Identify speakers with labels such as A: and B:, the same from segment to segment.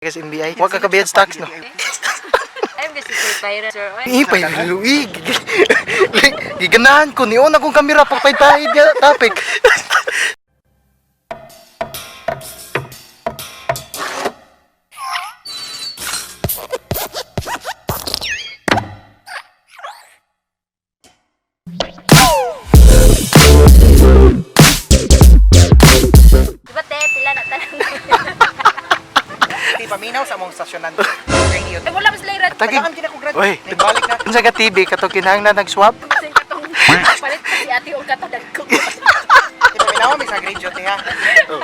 A: Kasi NBI. Wa ka kabayad stocks, no?
B: Ayun kasi sir Pyra, sir. Oy,
A: Eh, pay luig. Giganahan ko niyon akong kamera pagpaypahid nga topic.
B: Di ba te, pila na tanan.
C: Di paminaw sa among stasyonan. Radio.
B: Eh, wala mas layrat.
A: Tagi.
C: Tagaan kina ko grad.
A: Oy,
C: Nagbalik na.
A: Unsa ka TV kato kinahanglan nag-swap?
B: Kasi katong palit pa si ate o katadag ko.
C: Di paminaw mi sa radio te ha.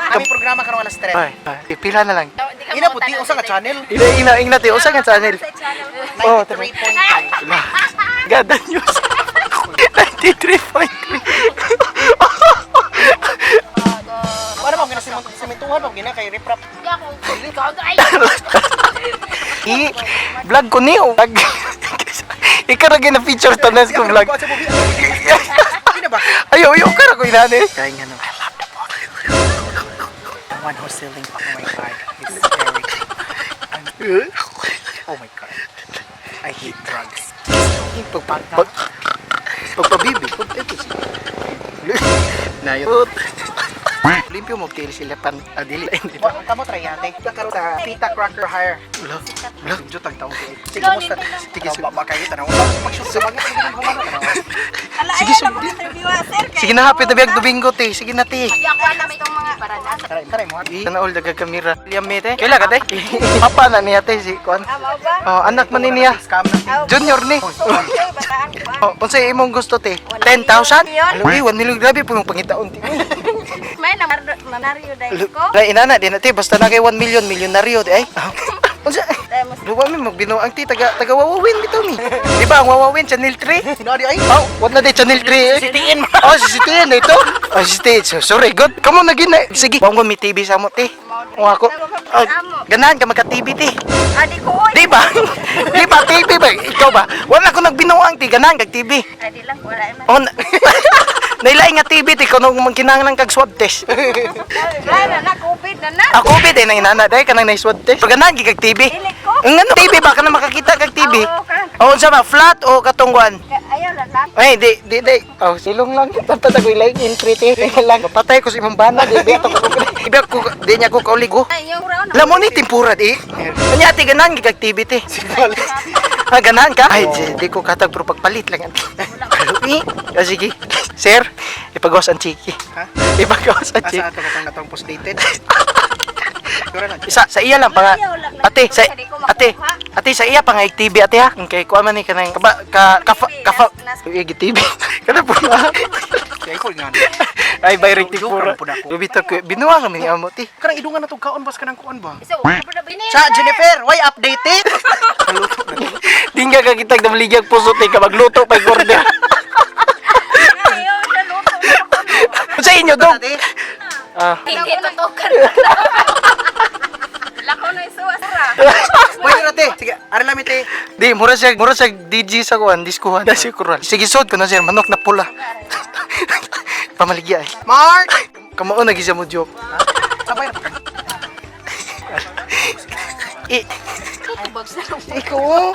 C: Kami programa karong alas 3.
A: Ay, ay, pila na lang.
B: Di ka
C: Ina puti usa ka channel.
A: Ina ina ina te usa nga channel.
B: Sa channel.
A: Oh,
C: 93.3.
A: Lah. Gada news. 93.3.
C: Wala mo gina simentuhan mo gina kay riprap.
B: Hindi ako. Kagay.
A: I vlog ko niyo. Vlog. Ikaw ra na feature tanas ko vlog.
C: Sa bubi. Ina ba?
A: Ayo, ayo kara ko inani. Kaya nga no.
C: I love the book. The one who's selling, oh my God. It's very Oh my God. I hate drugs.
A: Pag pag pagpabibi, pag ito si. Nayot. Limpyo mo tiil sila pan adili.
C: Wa kamo try ate. Karon sa Pita Cracker Hire.
A: Wala. Wala. Jud tag taong kay.
C: Sige, kumusta?
A: Sige,
C: Sige, ba kayo tanaw. Pag-shoot sa bagay
A: Sige, sugdi. Sige na hapit na biyag Domingo te. Sige na te.
B: Di ako alam itong mga para na.
C: Taray, taray mo.
A: Sana all daga kamera. Liam mete. Kaila ka te? Papa na niya te si kuan. Oh, anak man ni niya.
C: Scam na.
A: Junior ni. Oh, unsay imong gusto te? 10,000? Alo, eh, 1 million, grabe po yung pangitaon te.
D: May namaryo dahil ko.
A: Ra inana di na te, basta na kay 1 million milyonaryo di ay. Unsa? Luwa mi magbinuang ti taga taga Wawawin bitaw mi. Di ba ang Wawawin Channel 3?
C: Sino di ay?
A: Oh, wala na di Channel 3 eh.
C: CCTN mo.
A: Oh, CCTN na ito. Oh, CCTN. So, sorry, good. Kamo na gina. Sige, banggon mi TV sa mo te. O ako. Oh, ganahan ka magka-TV te.
D: Adi ko oy.
A: Di ba? Di ba TV ba? Ikaw ba? Wala ko nagbinuang ti ganahan kag TV.
D: Adi lang wala man.
A: Oh, nailay nga TV ti kuno magkinahanglan kag swab test.
D: Ay na na COVID na na.
A: Ako bit eh nang inana dai kanang na swab test. Pero ganahan gid kag TV.
D: Dili ko.
A: Ang ano TV ba kana makakita kag TV?
D: Oo, kan.
A: Oh, unsa ba flat o katungguan?
D: Ayaw lang lang.
A: Ay, di, di, di. Oh, silong lang. Tata ko ilay entry te. Teka lang. Patay ko sa imong bana, di ba ko. Di ko di niya ko kaulig oh.
D: Ay yung raw na.
A: Lamo ni tempura di. Anya ati ganahan gid kag TV te. Ah, ganahan ka? Ay, di ko katag pero pagpalit lang. Alo, eh. Ah, sige. Sir, ipagawas ang chiki.
C: Ha?
A: Ipagawas ang chiki.
C: Asa ato katong atong post dated. Sure lang.
A: Sa sa iya lang pa nga. Ate, sa ate, ate sa iya pa nga TV ate ha. Okay, kuha man ni kanang ka ka ka ka, ka Iya, TV. Kana po na.
C: Kay ko nga.
A: Ay, bayring
C: Joke
A: tipura.
C: lang po na ako.
A: Lubito ko. Binuha kami ni amo ti.
C: Kanang idungan na tong kaon bas kanang kuan ba?
B: So, wala na ba?
C: Sa Jennifer, why updated?
A: Tingga ka kitag namaligyan puso ti ka magluto pa order.
D: Ayaw sa luto na ako.
A: Sa inyo dong. Ah.
B: Hindi totoo ka.
D: Lakaw na isuwa sura.
C: Pwede ra te. Sige, ari lang mi te.
A: Di mura siya DJ sa kuan, diskuhan. Dasi kural. Sige sod ko na sir, manok na pula. Pamaligya eh.
C: Mark!
A: Kamao na gisa mo joke.
C: Sabay ra pa.
A: Eh,
B: Tutubag sa
A: ikaw. Oh.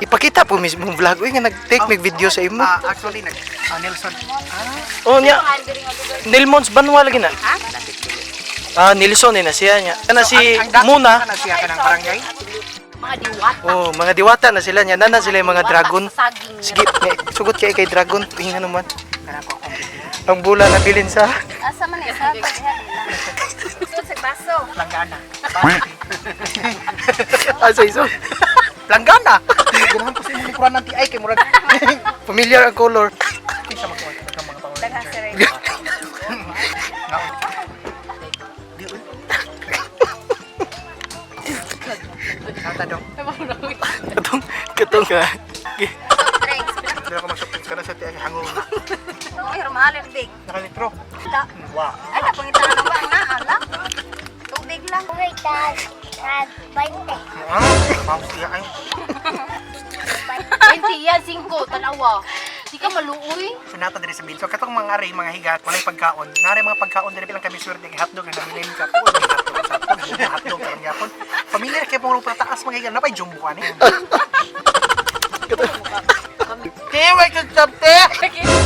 A: Ipakita po mismo yung vlog uy nga nag-take mig video sa imo.
C: Ah, actually nag Nelson.
A: Oh nya. Nilmons Banwa lagi na. Ah, Nilson eh na siya niya. Kana si
C: Ang dako
A: Muna.
C: na siya kanang barangay.
B: Mga diwata.
A: Oh, mga diwata na sila niya. Nana sila yung mga
B: Diwata
A: dragon.
B: sa saging.
A: Sige, nga, sugot kay kay dragon. Hinga naman.
C: Kana ko akong
A: Ang bula na bilin sa.
D: Asa man isa pagdiha nila. Sud sa baso.
C: planggana.
A: Ah, sa iso.
C: Planggana. Ganahan ko sa imong likuran ng TI kay murag.
A: Familiar ang color.
C: Kinsa magkuan ka mga Power
D: Daghan
C: Ranger.
D: sir.
C: Ata dong.
A: Katong katong ka.
D: Soft drinks.
C: Dili ko mag-soft drinks kana sa TI hango.
D: Uy, mahalin big.
C: Nakalitro.
D: La.
C: Wow.
D: Ay na pangitan na ba na ala. Tubig lang.
E: Uy, tag, tag, 20.
C: Ah, mouse iya ay.
B: 20 yan, 5, tanawa. Di ka maluoy.
C: Sunata diri sa bil. So katong mga ari mga higat, walay pagkaon. Nari mga pagkaon diri lang kami swerte kay hotdog na nabilin ka. Puod, may hotdog sa hotdog. Hotdog karon gyapon. Familiar kay pong pataas mga higan napay jumbo ani. Te, wait ka te.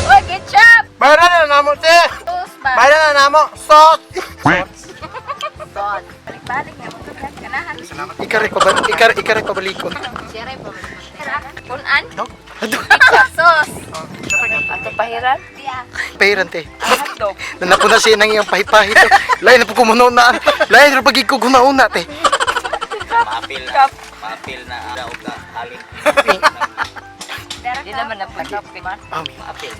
D: Oy, ketchup!
C: Bayaran na namo te.
D: Sauce ba?
C: Bayaran na namo. Sauce.
D: Sauce. Balik-balik nga mo kanahan.
A: Ikare pa ba? Ikare ikare pabalikon.
B: Siyempre,
D: Kunan?
C: Dog.
D: Ketchup sauce.
B: Ato pahiran?
D: Diya.
A: Pahiran te.
B: Hotdog.
A: Nanapuna siya nang iyang pahipahit. Lain na po kumuno na. Lain na pagig ko una te.
F: Maapil na. Maapil na ang og halin.
B: Di naman na pagkape.
A: Amin.
F: Maapil.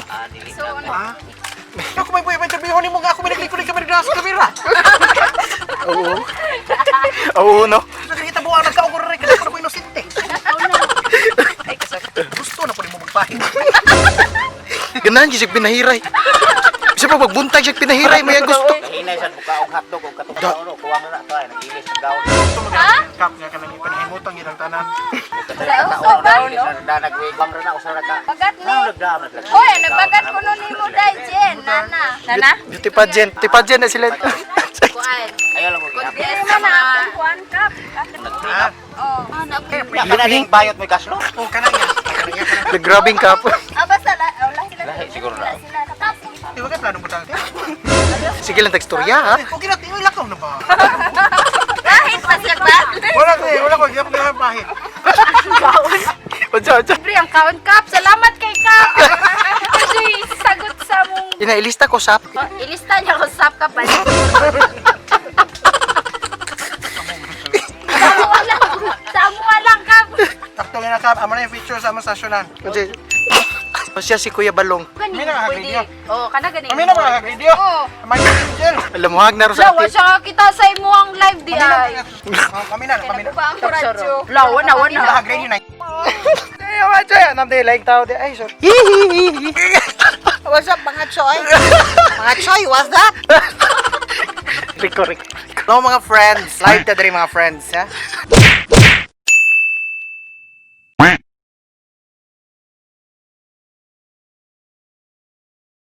F: Ah, dili
D: So,
F: na.
D: ano?
C: Ah. Ako may buhay interview ni mo nga ako may naglikod ng kamera sa kamera.
A: Oo. Oo, no?
C: Nakita mo ang nagkaugor rin kasi ako inosente. Gusto na po ni mo magpahit.
A: Ganahan siya pinahiray. Siya pa magbuntag siya pinahiray may ang gusto.
F: Hinay sa buka og hotdog og katong kauno kuwang na to ay nagilis ang gawon.
D: Ha?
C: Kap nga kanang ipanahimutan gid ang tanan.
D: Sa uso ba?
F: Danag wigwang ra na usa ra ka.
D: Bagat ni.
F: Nagdam naglag.
D: Hoy, nagbagat ko nun nimo dai, Jen. Nana.
B: Nana?
A: Beauty pageant. Beauty pageant na sila.
B: Kuan.
F: Ayaw lang ko giapil.
D: Dili man na akong kuan kap.
C: Ah,
D: Oh.
F: Ya kana ning bayot mo kaslo.
C: oh kana niya. Kana niya.
A: Nag-grabbing ka po.
D: Ah, basta la, oh, lahi sila.
F: Lahi siguro na.
D: Sila tapos.
C: Di ba kay planong butang?
A: Sige lang, teksturya ha.
C: Okay na tiyo lakaw na ba?
D: Kahit pa siya ba?
C: Wala ko, wala ko gyapon na pahit.
A: Ojo, ojo.
B: Siyempre, ang kaon kap. Salamat kay kap. Kasi sagot sa mong.
A: Inailista ko sap.
B: Oh, ilista niya kung sap ka pa. Sa lang. Sa amuha lang kap.
C: Sakto nga na kap, amo na yung feature sa among sasyonan.
A: Ojo. O siya si Kuya Balong.
B: Gani,
C: May nakaka-video.
B: pwede. Oo, kana gani.
C: Kami na mga video.
B: Oo.
C: May angel.
A: Alam mo, hag na ro sa
B: Lawa
A: atin.
B: siya nga kita sa imuang live di ay.
C: Oh, kami na, kami na.
D: Ba ang radyo?
B: Lawa na, wala.
C: Wala grade yun ay.
A: Ay, ojo. Namday, like tao. di. Ay, sorry.
C: What's up mga choy? Mga choy, what's up?
A: Rico, Rico.
C: Hello mga friends. Live ta diri mga friends, ha?